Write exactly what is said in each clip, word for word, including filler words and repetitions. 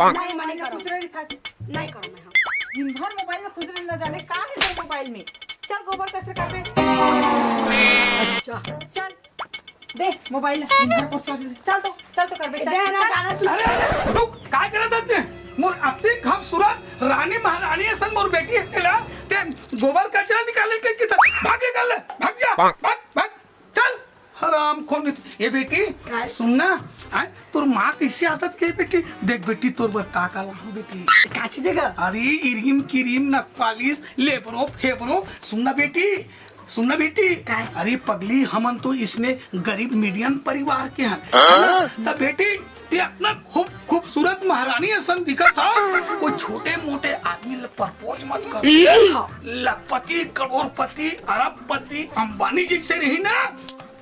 नहीं, मोबाइल में नहीं खुश रहे था। नहीं करो मैं, हाँ। दिन भर मोबाइल में खुश रहे, न जाने का है तेरे मोबाइल में। चल गोबर कचरा कर बे। अच्छा। चल। दे मोबाइल, दिन भर खुश रहे। चल तो, चल तो कर बे, चल। दे ना, गाना सुन। अरे, अरे, रुक, काय करत हस ते? मोर अति खूबसूरत रानी महारानी असन मोर बेटी हे तेला, ते गोबर कचरा निकाले के किधर? भाग, निकल ले, भाग जा, भाग, भाग। चल, हराम खोर। ए बेटी, काय? सुन ना, आय, तोर माँ कइसे आदत के बेटी? देख बेटी, तोर बर का का लाहूँ बेटी। का चीज हे गा? अरे, इरिम किरिम, नखपालिश, लेबरो फेबरो। सुन ना बेटी, सुन ना बेटी। काय? अरे पगली, हमन तो इसने गरीब medium परिवार के हन, है ना? त बेटी, ते अतना खूब, खूबसूरत महारानी असन दिखत हस, कोई छोटे मोटे आदमी ल propose मत कर। हाँ। लखपति, करोड़पति, अरबपति, अंबानी जइसे रही ना,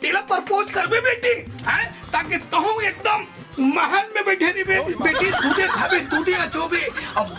तेला propose करबे बेटी, हैं? ताकि तहूँ एकदम महल में बइठे रहिबे, बेटी, दूधे खाबे, दूधे अचोबे। अब,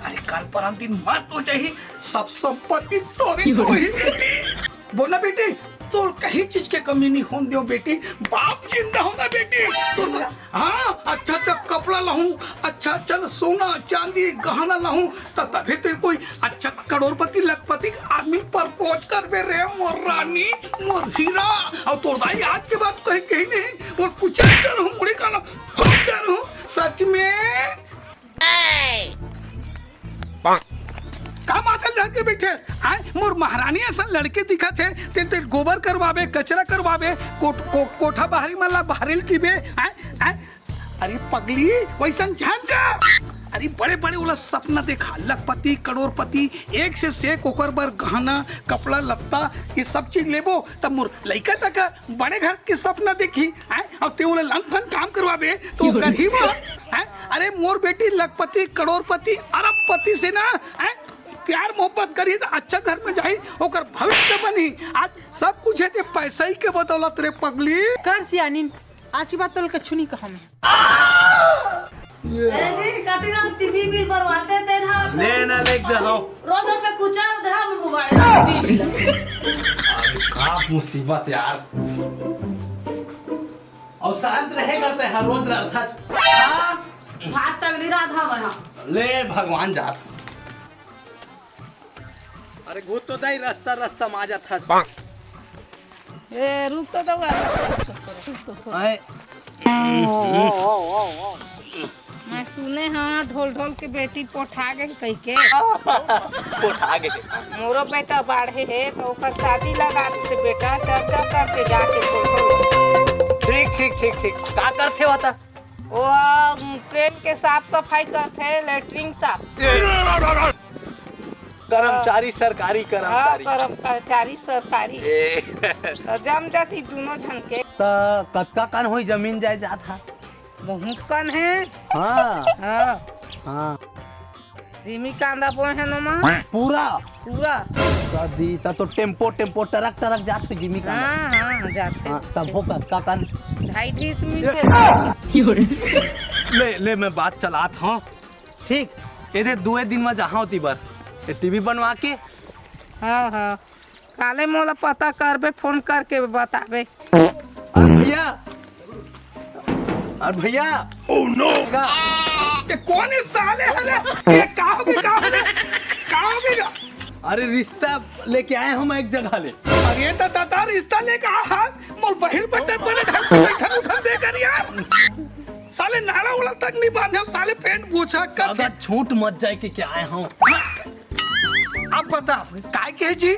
अरे, काल परम दिन मर तो जाही, सब संपत्ति तोरे तो होही बेटी। बोल ना बेटी, तोर कहीं चीज के कमी नहीं होन देवँव बेटी, बाप जिंदा हो ना बेटी। तोर, हाँ, अच्छा अच्छा कपड़ा लाहूँ, अच्छा अच्छा सोना चांदी गहना लाहूँ, त तभे तो कोई अच्छा करोड़पति लखपति आदमी ल propose करबे रे मोर रानी, मोर हीरा। अउ तोर दाई आज के बाद कहीं, कहीं नहीं, मोर कुचल डरहूँ, मुड़ी काला फूट डरहूँ, सच में। का माथा ल धर के बइठे हस? आय, मोर महारानी असन लड़के दिखत हे, ते, ते गोबर करवाबे, कचरा करवाबे, कोठ-, को-, कोठा बाहरी मन ला बाहरी ल किबे, आय, आय। अरे पगली, वइसन झन का। अरे बड़े बड़े ओला सपना देखा, लखपति, करोड़पति, एक से सेक ओकर बर गहना, कपड़ा, लत्ता, ये सब चीज लेबो, तब मोर लइका तक बड़े घर के सपना देखही, हैं? अब ते ओला लंग फंग काम करवाबे, त ओ करही वो, हैं? अरे मोर बेटी लखपति, करोड़पति, अरबपति से ना, हैं? प्यार मोहब्बत करही त अच्छा घर में जाही, ओकर भविष्य बनही। आज सब कुछ हे ते पैसा ही के बदौलत रे पगली। कर सियानी, आज के बाद तोला कछु नहीं कहँव मैं। ए जी, कति कन टीवी बिल भरवाते तेन ह। ले ना, लेके जाओ। रोज रोज में कुचार दे ह मोबाइल टीवी बिल। अरे का मुसीबत यार। अउ शांत रहे करते हैं, रोज रड़थस। हाँ, भात सगली राधा बना। ले भगवान जात। अरे घुत तो दाई, रस्ता रस्ता मा जात हस। ए, रुक तो दउआ। आए। मैं सुने हँव ढोल ढोल के बेटी पोठा गे कहिके। पोठा गे। मोरो बेटा बाढ़े हे त ओकर शादी लगा दे बेटा, चर्चा करते जाके फोटो। ठीक, ठीक, ठीक, ठीक। का करथे वो त? वो, अ, ट्रेन के साफ सफाई करथे, लेटरिन साफ। ए, कर्मचारी, हाँ। सरकारी हाँ, कर्मचारी। कर्मचारी सरकारी। ए। त जम जाती दुनों झन के। त कतका कन होही जमीन जायदाद ह? बहुत कन हे। हाँ। हाँ। हाँ। जिमी कांदा बोए हन ओमा। पूरा? पूरा। कदी, त तो टेम्पो, टेम्पो, ट्रक, ट्रक जात हे जिमी कांदा। हाँ, हाँ, जात हे। हाँ, तब हो का, का कान? ढाई ढीस मिलथे। ले, ले, मैं बात चलात हँव। ठीक, एदे दुए दिन म जाहूँ ओती बर। ए टीवी बनवा के। हाँ, हाँ। काले मोला पता करबे, फोन करके बताबे। अरे भैया, अरे भैया। Oh no! ये कोन हे साले हले? ये का होगे, का होगे? का होगे? अरे रिश्ता लेके आए हँव मैं एक जगह ले। अरे त दादा, रिश्ता लेके आ, हाँ, मोर बहिर बट्टे बने ढंग से बइठन उठन दे कर यार। साले नाड़ा उड़ा तक नहीं बांधे, साले पेंट पोछा कर। सगा छूट मत जाए के क्या आए हँव। अब बता, काय के जी?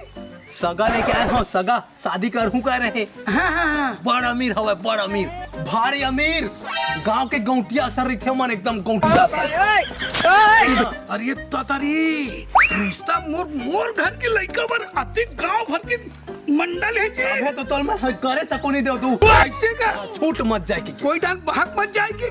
सगा लेके आए हँव, सगा। शादी करहूँ कहे रहे। हाँ, हाँ, हाँ। बड़ अमीर हवय, बड़ अमीर, भारी अमीर। गांव के गौंटिया सर रहिथे मन, एकदम गौंटिया सर। अरे ततरी, रिश्ता मोर, मोर घर के लइका बर अति गांव भर के मंडल हे जी। अबे तो तोल में करे तको नहीं देव तू। ऐसे का? छूट मत जाए के। कोई डांग बहक मत जाए के।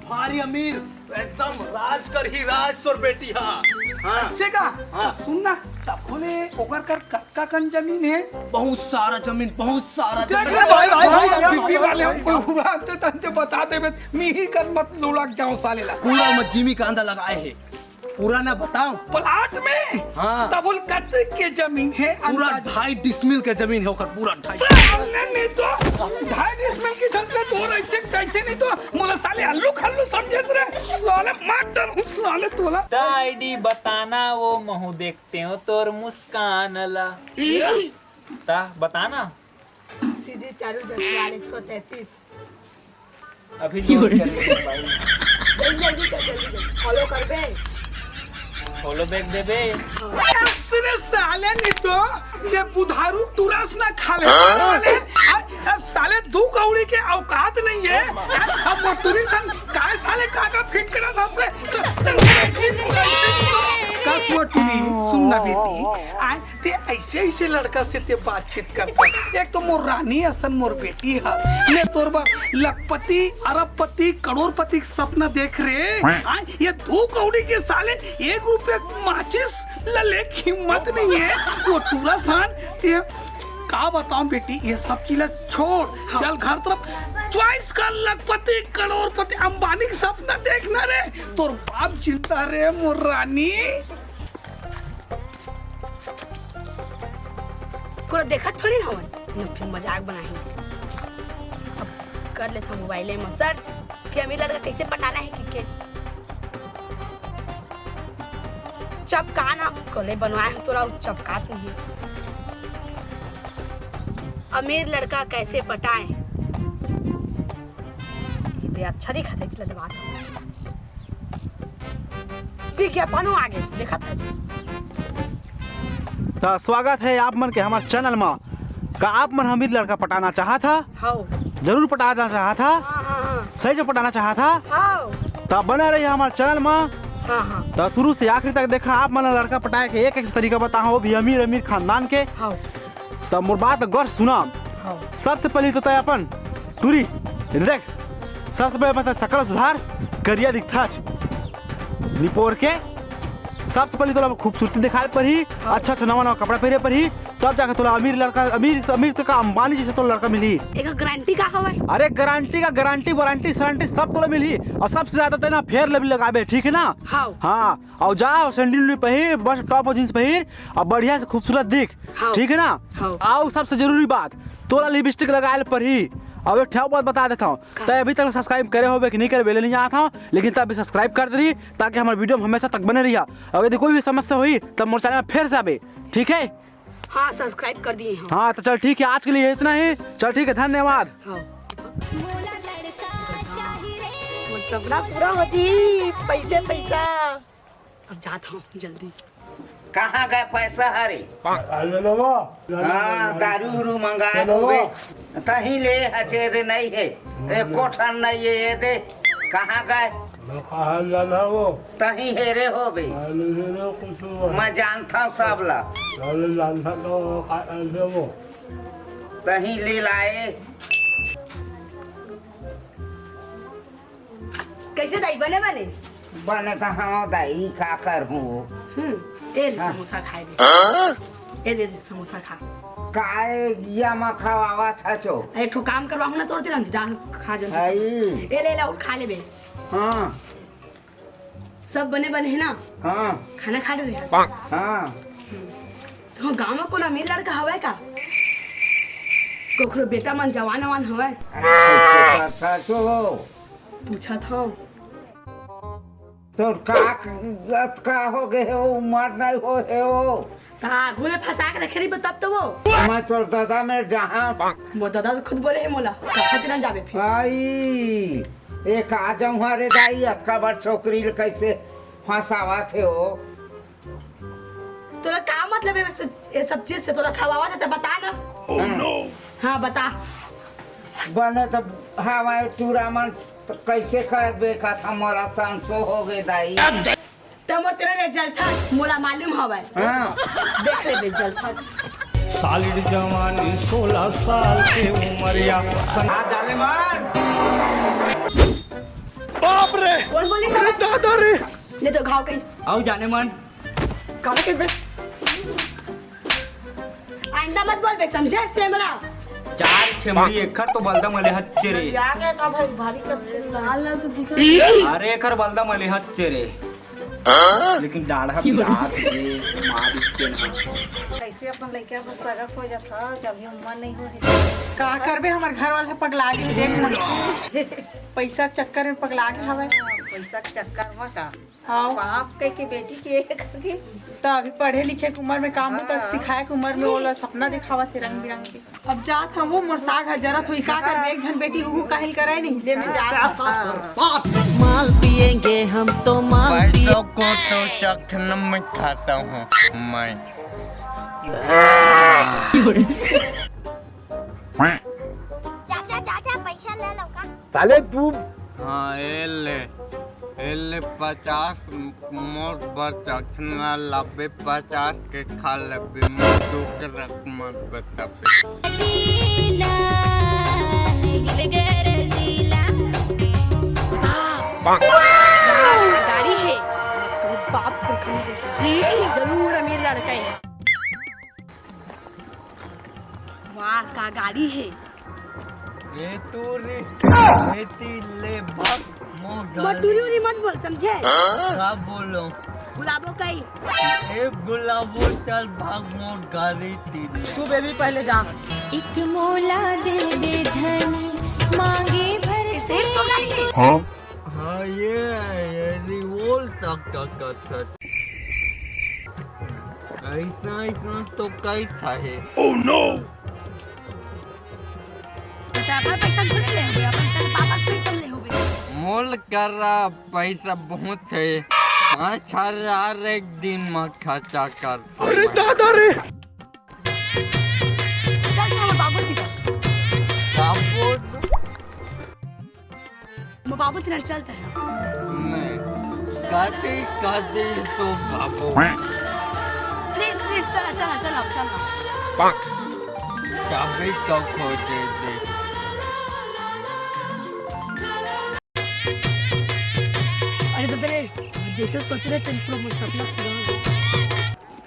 भारी अमीर। एकदम राज करही राज तोर बेटी हा। हाँ। ऐसे का? हाँ। सुन ना, तखो ले ओकर कर कतका कन जमीन हे? बहुत सारा जमीन, बहुत सारा देख जमीन। ले भाई, भाई, भाई, भाई, बीपी वाले हम कोई हुआ अंते तंते बता देबे, मिही कर मत लुढ़क जाओ साले ला। पूरा मत जिमी कांदा लगाए हे। पूरा ना बताओ। प्लाट में? हाँ। तब बोल, कत के जमीन है? पूरा अंदाज। ढाई डिसमिल के जमीन है ओकर, पूरा ढाई। सामने नहीं तो ढाई डिसमिल की धरती तोर ऐसे कैसे नहीं तो मोला साले अल्लू खल्लू समझे रे। साले मार डालूं साले तोला। त आईडी बताना वो महू देखते हो तोर मुस्कान ला। ता बताना। सीजी चारू जसवाल एक सौ तैंतीस। अभी लोड कर ले भाई। जल्दी, जल्दी कर, जल्दी कर। फॉलो करबे? फॉलो बैक देबे? हाँ। असने साले नहीं तो, ये बुधारू टुरस ना खा ले। हाँ? साले, अब, अब साले दू कौड़ी के औकात नहीं है। अब मोटुरी सन काय साले टाका फिट करा था से? कस मोटुरी, सुन ना बेटी, आय ते ऐसे, ऐसे लड़का से ते बातचीत करता। एक तो मोर रानी असन मोर बेटी है, मैं तोर बर लखपति, अरबपति, करोड़पति के सपना देख रे। हाँ, ये दू कौड़ी के साले एक रुपया माचिस ला ले के हिम्मत नहीं है। वो टूरा सान, ते का बताऊं बेटी, ये सब चीज ला छोड़, हाँ। चल घर तरफ चॉइस कर, लखपति, करोड़पति, अंबानी के सपना देखना रे। तोर बाप जिंदा रे मोर रानी। कोनो देखत थोड़ी ना हवन, न फिर मजाक बनाही। अब कर लेथव मोबाइले म सर्च कि अमीर लड़का कैसे पटाना है कि के। चपका ना, कले बनवाए हो तोरा, उ चपका तू ही। अमीर लड़का कैसे पटाए? ये बे अच्छा दिखत है, चला दबा दो। विज्ञापनो आगे देखत है जी। त स्वागत है आप मन के हमार चैनल म। का आप मन अमीर लड़का पटाना चाहत हा? हाँ। जरूर पटाना चाहत हा? हाँ, हाँ, हाँ। सही से पटाना चाहत हा? हाँ। त बने रही हमार चैनल म। हाँ, हाँ। त शुरू से आखिरी तक देखा, आप मन लड़का पटाए के एक एक तरीका बताहा, वो भी अमीर अमीर खानदान के। हाँ। त मोर बात गौर सुना। हाँ। सबसे पहले तो तय अपन टूरी, इधर देख, सबसे पहले अपन सकल सुधार, करिया दिखथाच निपोर के। सबसे पहले तोला खूबसूरती दिखाए पड़ही, हाँ। अच्छा अच्छा नवा नवा कपड़ा पहने पड़ही, तब जाके तोला अमीर लड़का, अमीर अमीर तो का अंबानी जैसे तोला लड़का मिलही। एकर गारंटी का हवय? अरे गारंटी का गारंटी, वारंटी, सारंटी सब तोला मिलही। और सबसे ज्यादा तेना फेयर लवली लगाबे, ठीक है ना? हाँ। हाँ, और जा और सैंडल उंडल पहिर, बस टॉप और जींस पहिर, और बढ़िया से खूबसूरत दिख, हाँ। ठीक है ना? हाँ। और सबसे जरूरी बात, तोला लिपस्टिक लगाए ल पड़ही। अब एक ठा बात बता देता हूँ, का? तय अभी तक सब्सक्राइब करे होबे कि नहीं करे, बेले नहीं जानत हूँ, लेकिन तब भी सब्सक्राइब कर दे रही, ताकि हमारे वीडियो में हमेशा तक बने रहिया। और यदि कोई भी समस्या हुई, तब मोर चैनल में फिर से आबे, ठीक है? हाँ, सब्सक्राइब कर दिए हम। हाँ, तो चल ठीक है, आज के लिए इतना ही। चल ठीक है, धन्यवाद। हाँ। मोला लड़का चाही रे। मोर सपना पूरा हो जी, पैसे पैसा। अब जात हूँ जल्दी। कहाँ गए पैसा हरे? अरे नवा। हाँ, दारू उरू मंगाए चलो। होबे। तहीं ले हचे दे नहीं है। ए कोठन नहीं है, ये दे। कहाँ गए? मैं कहाँ जाना वो? तहीं हेरे होबे। मैं नहीं हेरे कुछ हुआ। मैं जानता हूँ सब ला। मैं जानता तो वो का ऐसे वो। तहीं ले लाए। कैसे दाई, बने बने? बने तो हाँ दाई, का कर हूँ? हम्म, ए ले हाँ। समोसा खाए दे। हाँ? ए दे दे समोसा खा। काय या मा खवावा था चो? एक ठो काम करवाहूँ ना तोर तेरा, जा खा जल्दी। आई। ए ले ले और खा ले बे। हाँ। सब बने बने है ना? हाँ। खाना खा डरे? हाँ। तो गाँव में कोनो अमीर लड़का हवय का? कोखरो बेटा मन जवान अवान हवय? अच्छा, अच्छा, तो पूछत हव। तोर का जत का हो गए हो, उमर नहीं हो हे हो। त आगू ले फंसा के रखे रहिबे तब तो वो। मैं तोर दादा में जहाँ। मोर दादा तो खुद बोले हे मोला, कहाँ तेरा जाबे फिर? आई, एक आ जाऊँ हरे दाई, अतका बड़ छोकरी ले कैसे फंसावत हे हो? तोला का मतलब है वैसे ये सब चीज से? तोला खवावत है तो बता ना। Oh no! हाँ, बता। बने तो हवाई टूरा मन तो कैसे कर बेका था, मोला संसो हो गए दाई। त मोर तेरा ले जलथा, मोला मालूम हवय। हाँ। देख ले बे जलथा। सालिड जवानी सोलह साल के उमरिया। हाँ, जाने मन। बाप रे! कौन बोली साहब? दादा रे! ले तो घाव कहीं। आओ जाने मन। काला के बे? आइंदा मत बोल बे, समझे? सेमरा। चार छेमरी एखर तो बलदा मले हच्चे रे। आ गया का भाई, भारी कस के ला। अरे एखर बलदा मले हच्चे रे। लेकिन डाढ़ा पिरात हे, मार इसके ना। कैसे अपन लइका को सगा खोजत ह, जब भी उम्र नहीं हो रही। का करबे, हमर घर वाला पगला गे, देख ना। पैसा के चक्कर में पगला गे हवय। पैसा के चक्कर में का? हाँ। बाप कह के बेटी के करके। त अभी पढ़े लिखे के उम्र में काम होता, हाँ। सिखाए के उम्र में ओला सपना दिखावत हे रंग बिरंग के। अब जात हवं, मोर साग ह जरत होही, का करबे, एक झन बेटी हूँ काहिल करे नहीं, ले मैं जात हवं। माल पिएंगे हम तो, माल पिए- पैसों को तो चखना में खाता हूँ मैं। चाचा, चाचा, पैसा ले लो का? साले तू। हाँ, ए ले, ए ले पचास, मोर बर चखना लाबे, पचास के खा लेबे, मोर दुख रख मत बताबे। गाड़ी है, बाप पुरखा नहीं देखे, जरूर अमीर लड़का है। वाह, का गाड़ी है। ए तोरी, ए ती ले भाग, मोर गाड़ी। बटुरी उरी मत बोल, समझे? का बोलो? गुलाबो कई। ए गुलाबो, चल भाग, मोर गाड़ी ती ले। तू बेबी पहले जा। एक मोला देबे धनी, मांगे भर से। हाँ? हाँ, ये है, ये रिवोल्ट तक का कथत। ऐसा, ऐसा तो कई था है। Oh no! तो अपन पैसा थोड़े ले होबे, अपन तेरे पापा के पैसा ले होबे। मोल करा पैसा बहुत है, पाँच हजार एक दिन में खर्चा कर। अरे दादा रे! चल, चल, बाबू की। बाबू? मोर बाबू तेरा चलता है। नहीं, काटे, काटे तो बाबू। प्लीज, प्लीज, चला, चला, चला, चला। चाबी तो खोटे दे। अरे दादा रे, जैसे सोच रहे थे, पूरा मोर सपना पूरा हो गया।